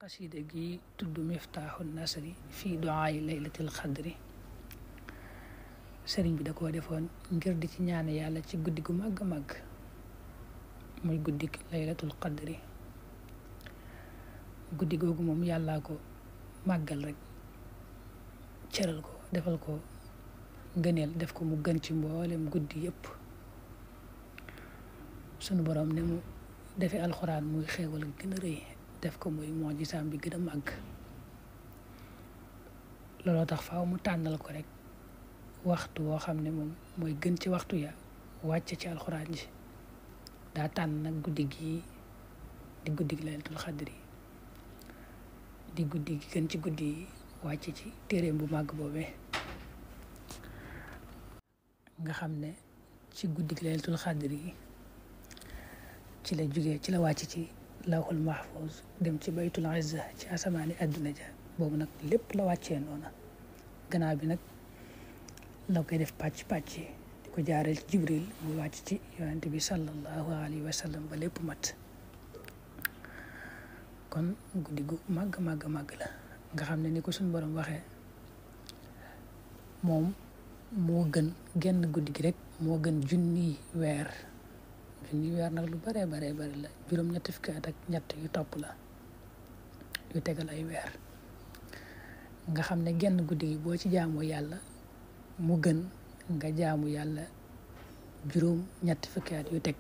xasida gi tudd miftaaxul nasri fii duaayi laylatil xadri sëriñ bi da koo defoon ngir di ci ñaane yàlla ci guddi gu màgg màgg muy guddik laylatul xadri. guddi googu moom yàllaa ko màggal rek cëral ko defal ko ngëneel, def ko mu gën ci mboolem guddi yëpp. sunu borom ne mu defee alxuraan muy xéewal gën a rëy, def ko muy moojisaam bi gën a màgg. looloo tax faaw mu tànnal ko rek waxtu woo xam ne moom mooy gën ci waxtu ya wàcce ci alxuraan ji. daa tànn nag guddi gi di guddi gi laylatul xadri, di guddi gi gën ci guddi yi wàcce ci téeréem bu màgg boobee nga xam ne ci guddi gi laylatul xadri yi ci la jugee, ci la wàcc ci lawhul mahfuz dem ci baytul izza ci asamaani adduna ja. boobu nag lépp la wàccee noona. gannaaw bi nag la koy def pàcc di ko jaareel ci jibril muy wàcc ci yonent bi sallallahu alayhi wa sallam ba lépp mat. kon guddi gu màgg la nga xam ne ni ko suñu borom waxee moom moo gën genn guddi gi rek moo gën junni weer nag lu bare bari la. juróom-ñetti fukki at ak ñett yu topp la yu tegal ay weer. nga xam ne genn guddi gi boo ci jaamu yàlla mu gën nga jaamu yàlla juróom-ñetti fukki at yu teg.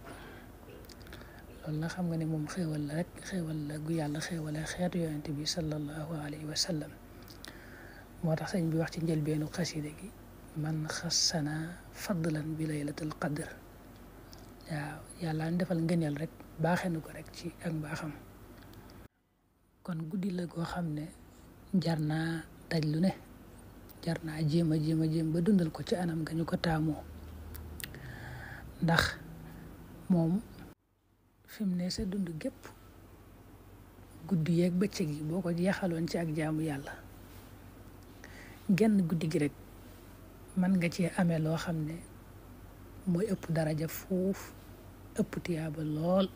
loolu nag xam nga ne moom xéewal la rek, xéewal la gu yàlla xéewale xeetu yonent bi sallallahu alayhi wa sallam. moo tax sëñ bi wax ci njëlbeenu xasida gi man xassana fadlan bi laylatul qadr. waaw yàlla defal ngëneel rek, baaxee nu ko rek ci ak mbaaxam. kon guddi la goo xam ne jar naa daj lu ne, jar naa jéem ba dundal ko ci anam ga ñu ko taamoo. ndax moom fi mu ne sa dund gépp guddi yeeg bëccëg yi boo ko jeexaloon ci ak jaamu yàlla, genn guddi gi rek mën nga ci amee loo xam ne mooy ëpp daraja fuuf, ëpp tiyaaba lool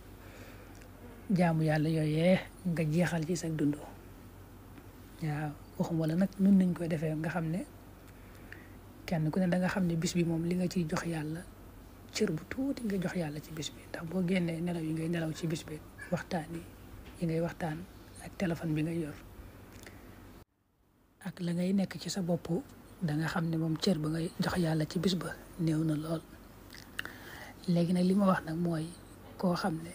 jaamu yàlla yooyee nga jeexal ci sa dund. waaw waxuma la nag nun nañ koy defee nga xam ne kenn ku ne da nga xam ne bis bi moom li nga ciy jox yàlla cër bu tuuti nga jox yàlla ci bis bi. ndax boo génnee nelaw yi ngay nelaw ci bis bi, waxtaan yi ngay waxtaan ak téléphone bi ngay yor ak la ngay nekk ci sa bopp, da nga xam ne moom cër ba ngay jox yàlla ci bis ba néew na lool. léegi nag li ma wax nag mooy koo xam ne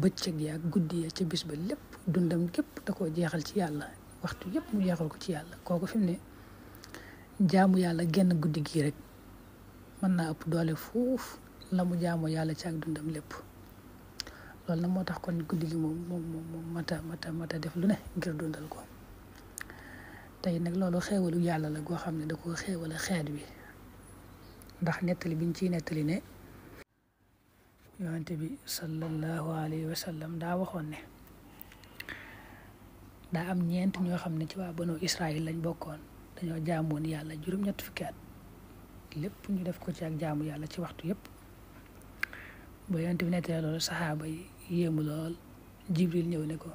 bëccëg ya ak guddi ya ci bis ba lépp dundam gépp da koo jeexal ci yàlla, waxtu yëpp mu jeexal ko ci yàlla. kooku fi mu ne jaamu yàlla genn guddi gii rek mën naa ëpp doole fuuf la mu jaamoo yàlla ci ak dundam lépp. loolu nag moo tax kon guddi gi moom mata def lu ne ngir dundal ko. tey nag loolu xéewalu yàlla la goo xam ne da koo xéewale xeet wi. ndax nettali biñ ciy nettali ne yonent bi sallallahu alayhi wa sallam daa waxoon ne daa am ñeent ñoo xam ne ci waa banu Israël lañ bokkoon, dañoo jaamoon yàlla juróom-ñetti fukki at lépp ñu def ko ci ak jaamu yàlla ci waxtu yëpp. ba yonent bi nettali loolu saxaaba yi yéemu lool. Jibril ñëw ne ko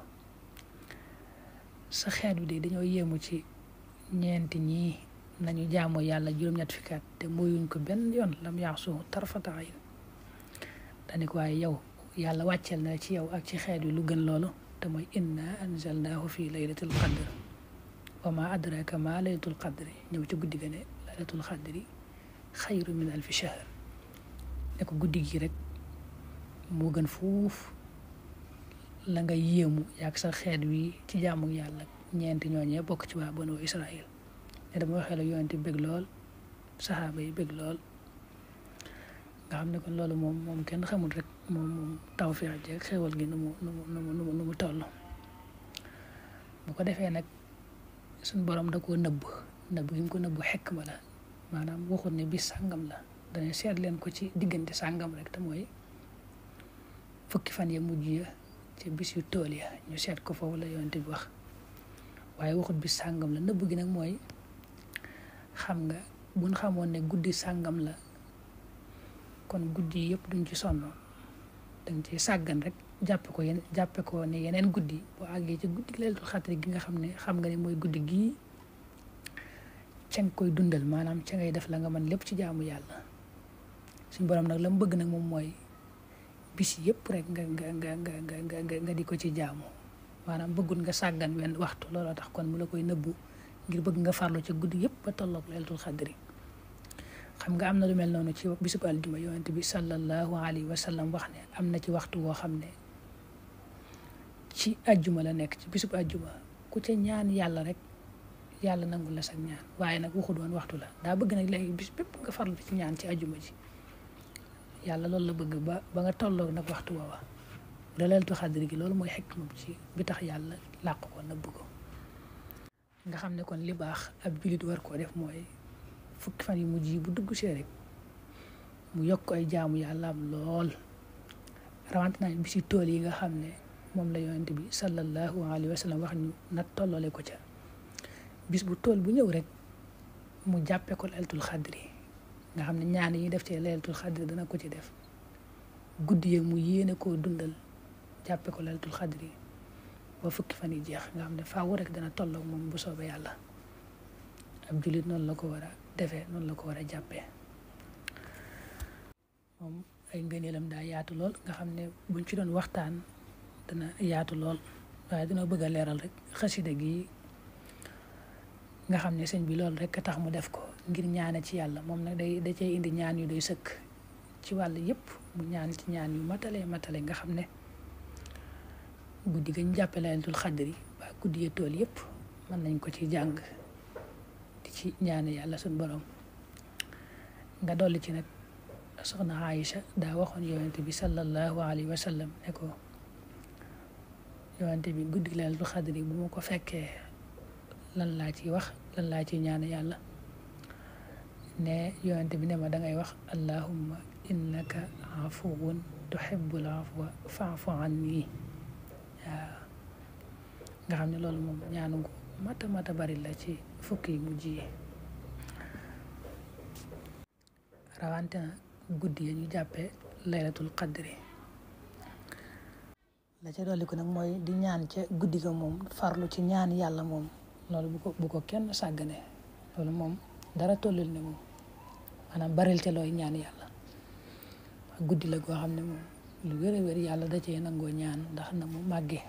sa xeet bi de dañoo yéemu ci ñeenti ñii nañu jaamoo yàlla juróom-ñetti fukki at te mooyuñ ko benn yoon lam yaasu tarfata ayn. dane ko waaye yow yàlla wàcceel na ci yow ak ci xeet wi lu gën loolu, te mooy inna anzalnaahu fi laylatul qadr wa ma adraka ma laylatul qadri. ñëw ci guddi ga ne laylatul qadri xayru min alfi shahr. ne ko guddi gi rek moo gën fuuf la nga yéemu yaag sa xeet wi ci jaamu yàlla ñeenti ñooñee bokk ci waa banu Israël. ne dama waxee la yonent bëgg lool, saxaaba yi bëgg lool. nga xam ne kon loolu moom kenn xamul rek moom tawfeex jeeg xéewal gi nu mu toll. bu ko defee nag suñ borom da koo nëbb gi mu ko nëbb xekma la, maanaam waxul ne bis sàngam la, dana seet leen ko ci diggante sàngam rek, te mooy fukki fan ya mujj ya ci bis yu tool ya ñu seet ko foofu la yonent bi wax. waaye waxul bis sàngam la. nëbb gi nag mooy xam nga buñ xamoon ne guddi sàngam la kon guddi yëpp duñ ci sonn, dañ ci sàggan rek jàppe ko ne yeneen guddi boo àggee ci guddi laylatul xadri gi nga xam nga ne mooy guddi gii ca nga koy dundal maanaam ca ngay def la nga mën lépp ci jaamu yàlla. suñ borom nag la mu bëgg nag moom mooy bis yëpp rek nga di ko ci jaamu maanaam bëggul nga sàggan wenn waxtu. looloo tax kon mu la koy nëbbu ngir bëgg nga farlu ci guddi yëpp ba tolloog laylatul xadri. xam nga am na lu mel noonu ci bisub aljuma yonent bi sallallahu alayhi wa sallam wax ne am na ci waxtu woo xam ne ci ajjuma la nekk ci bisub ajjuma ku ca ñaan yàlla rek yàlla nangul la sax ñaan. waaye nag waxu doon waxtu la daa bëgg nag léegi bis bépp nga farlu ci ñaan ci ajjuma ji. yàlla loolu la bëgg ba nga tolloog nag waxtu woowa laylatul xadri gi. loolu mooy xikma bi tax yàlla làq ko nëbb ko. nga xam ne kon li baax ab jullit war koo def mooy fukki fan yu mujj yi bu dugg see rek mu yokk ay jaamu yàlla am lool. rawante naa bisi tool yi nga xam ne moom la yonent bi sallallahu alayhi wa sallam wax ñu nag tolloole ko ca. bis bu tool bu ñëw rek mu jàppe ko laylatul xadri nga xam ne ñaan yi def ci laylatul xadri dana ko ci def. guddi yeeg mu yéene koo dundal jàppe ko laylatul xadri ba fukki fan yi jeex nga xam ne faaw rek dana tolloog moom bu soobee yàlla. ab jullit noonu la ko war a defee noonu la ko war a jàppee. moom ay ngëneelam daa yaatu lool nga xam ne buñ ci doon waxtaan dana yaatu lool waaye dina bëgg a leeral rek xasida gi nga xam ne sëñ bi loolu rek tax mu def ko ngir ñaane ci yàlla. moom nag da cay indi ñaan yu doy sëkk ci wàll yëpp mu ñaan ci ñaan yu matale nga xam ne guddi gañ jàppe laylatul xadri ba guddi ya tool yëpp mën nañ ko ci jàng di ci ñaane yàlla suñ borom. nga dolli ci nag soxna Aïcha daa waxoon yonent bi sallallahu alayhi wa sallam ne ko yonent bi guddi laylatul xadri bu ma ko fekkee lan laa ciy wax lan laa ciy ñaane yàlla. ne yonent bi ne ma dangay wax allahumma innaka afuwun tuhibbul afwa fa'fu anni. waaw nga xam ne loolu moom ñaanu gu mata bari la ci fukki yi mujj yi. rawante na guddi yi ñu jàppee laylatul qadri. la ca dolli ko nag mooy di ñaan ca guddi ga moom farlu ci ñaan yàlla moom loolu bu ko kenn sàggane. loolu moom dara tollul ne moom maanaam baril ca looy ñaan yàlla. guddi la goo xam ne moom lu wér a wér yàlla da cee nangoo ñaan ndax na mu màggee